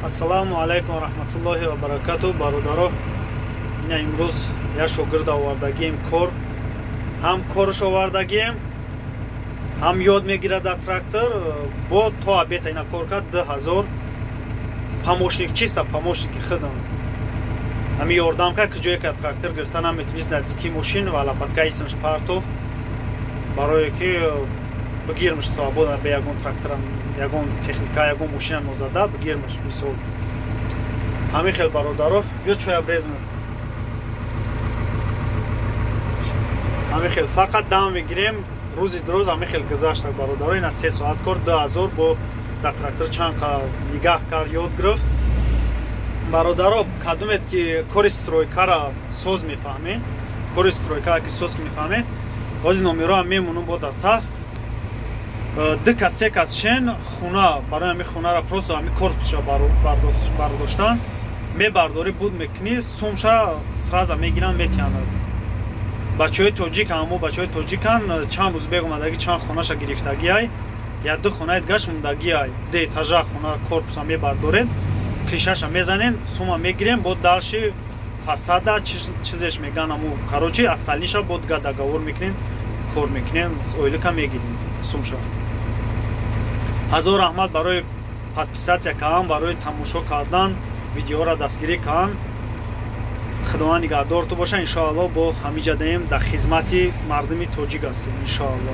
Ассалому алайкум ва раҳматуллоҳи ва баракату. Бародаро, ина имрӯз як шогирд овардагием кор. Ҳам корш овардагием, ҳам ёд мегирад дар трактор. Бо то обед ина кор кард 2000. Помощник, чисто помощники худам. Ҳами ёрдам кард, ки ҷое ки трактор гирифта наметунист, наздикии мошин ва лопатка исмш партов, барое ки бигирмш свобода, бе ягон тракторам, ягон техника, ягон мошина нозада бигирмш. Мисол, ҳамин хел, бародаро. Биё, чоя брезм. Ҳамин хел фақат дам мегирем. Рӯзи дурӯз ҳамин хел гузашта, бародаро. Ина 3 соат кор, 2000. Бо дар трактор чанд нигаҳ кард, ёд гирифт. Бародаро, кадумед ки кори стройкара соз мефаҳмед, кори стройкара ки соз ки мефаҳмед, ҳозир номероам мемонум бо дар ду кас, се кас шен хуна барои ҳамин хунара просто ҳамин корпусша бардоштан мебардорӣ, буд мекунӣ, сумша сразу мегиранд, метиҳанд. Бачаҳои тоҷик, ҳамо бачаҳои тоҷикан. Чанд рӯз бегомадаги, чанд хонаша гирифтагиай, я ду хонаи дигаш мондагиай. Ду этажа хона корпуса мебардоред, крышаша мезанен, сума мегирем, бо дальше фасада чизеш меган, аму короче, остальниша бо дига договор мекунем, кор мекунем, ойлика мегирем сумша. Ҳазор раҳмат барои подписаться кардан, барои тамошо кардан, видеоро дастгирӣ кардан. Худованд нигаҳдорту боша. Иншоалло, бо ҳамиҷа даем, дар хизмати мардуми тоҷик ҳастем, иншоалло.